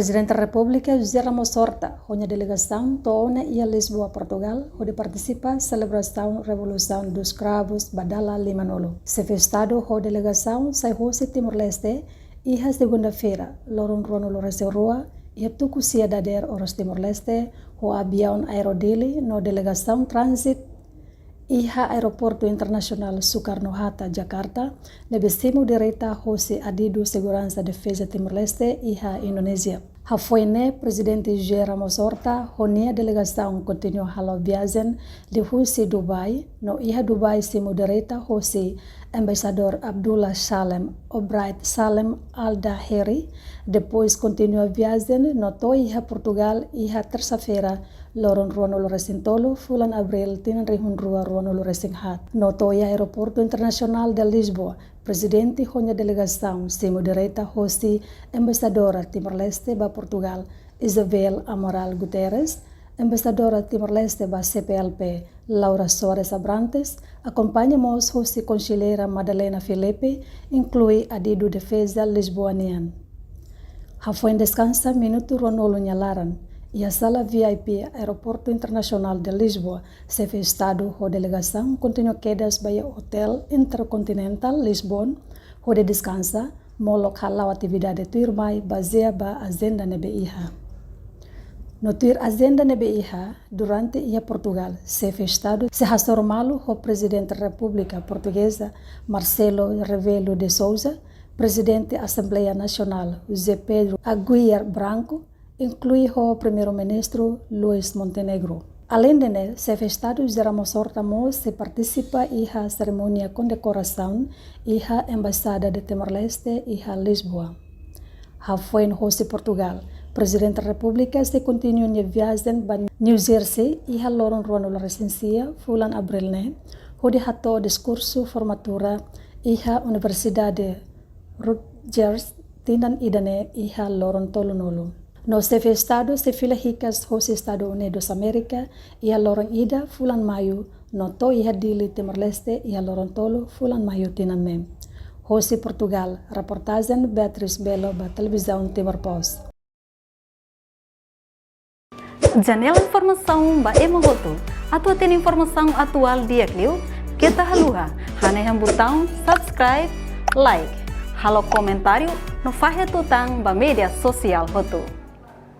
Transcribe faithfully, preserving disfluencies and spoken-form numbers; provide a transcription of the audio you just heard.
Prezidente Repúblika José Ramos Horta ho nia delegasaun to'o ona iha Lisboa, Portugal, hodi partisipa selebrasaun Revolução dos Cravos ba dala limanulu. Xefe Estadu ho delegasaun sai hosi Timor-Leste iha segunda-feira, loron ruanulu-resin-rua, iha tuku sia dadeer oras Timor-Leste, ho aviaun Aero Dili no delegasaun tránzitu iha Aeroportu Internasionál Soekarno-Hatta, Jakarta, ne'ebé simu direta hosi Adidu Seguransa Defeza Timor-Leste iha Indonézia. Hafoin ne'e, Prezidente José Ramos Horta ho nia delegasaun kontinua halo viajen liuhusi Dubai, no iha Dubai simu direta hosi Embaixadór Abdullah Salem Obright Salem Al Daheri, depois kontinua viajen no to'o iha Portugal iha tersa-feira, loron ruanulu-resin-tolu fulan Abríl tinan rihun rua ruanulu-resin-haat. No to'o iha Aeroportu Internasionál de Lisboa, Prezidente ho nia delegasaun simu direta hosi Embaixadora Timor-Leste ba Portugal, Isabel Amaral Guterres, Embaixadora Timor-Leste ba C P L P, Laura Soares Abrantes, akompaña mós hosi Konselleira Madalena Filipe, inklui Adidu Defeza Lisboa nian. Hafoin deskansa minutu ruanulu nia laran, iha sala V I P Aeroportu Internasionál de Lisboa, Xefe Estadu ho delegasaun kontinua kedas ba iha Hotel Intercontinental Lisbon, hodi deskansa, molok hala'o atividade tuirmai bazeia ba ajenda ne'ebé iha. No tuir ajenda ne'ebé iha, durante iha Portugal, Xefe Estadu sei hasoru malu ho Prezidente Repúblika Portugeza, Marcelo Rebelo de Sousa, Prezidente Asembleia Nasionál, José Pedro Aguirre Branco, inklui ho Primeiru-Ministru Luís Montenegro. Aleinde ne'e, Xefe Estadu José Ramos Horta mós sei partisipa iha serimónia kondekorasaun iha Embaixada de Timor-Leste iha Lisboa. Hafoin hosi Portugal, Prezidente Repúblika sei kontinua nia viajen ba New Jersey iha loron ruanulu-resin-sia fulan Abríl ne'e, hodi hato'o diskursu formatura iha Universidade Rutgers tinan ida-ne'e iha loron tolunulu. No Xefe Estadu sei fila hikas hosi Estadu Unidus Amérika iha loron ida fulan Maiu, no to'o iha Dili, Timor-Leste iha loron tolu fulan Maiu tinan ne'e. Hosi Portugal, reportajen Beatriz Belo ba Televizaun Timor Post. Janela informasaun ba ema hotu. Atu hatene informasaun atuál di'ak liu, keta haluha hanehan butaun subscribe, like, halo komentáriu no fahe tutan ba média sosiál hotu.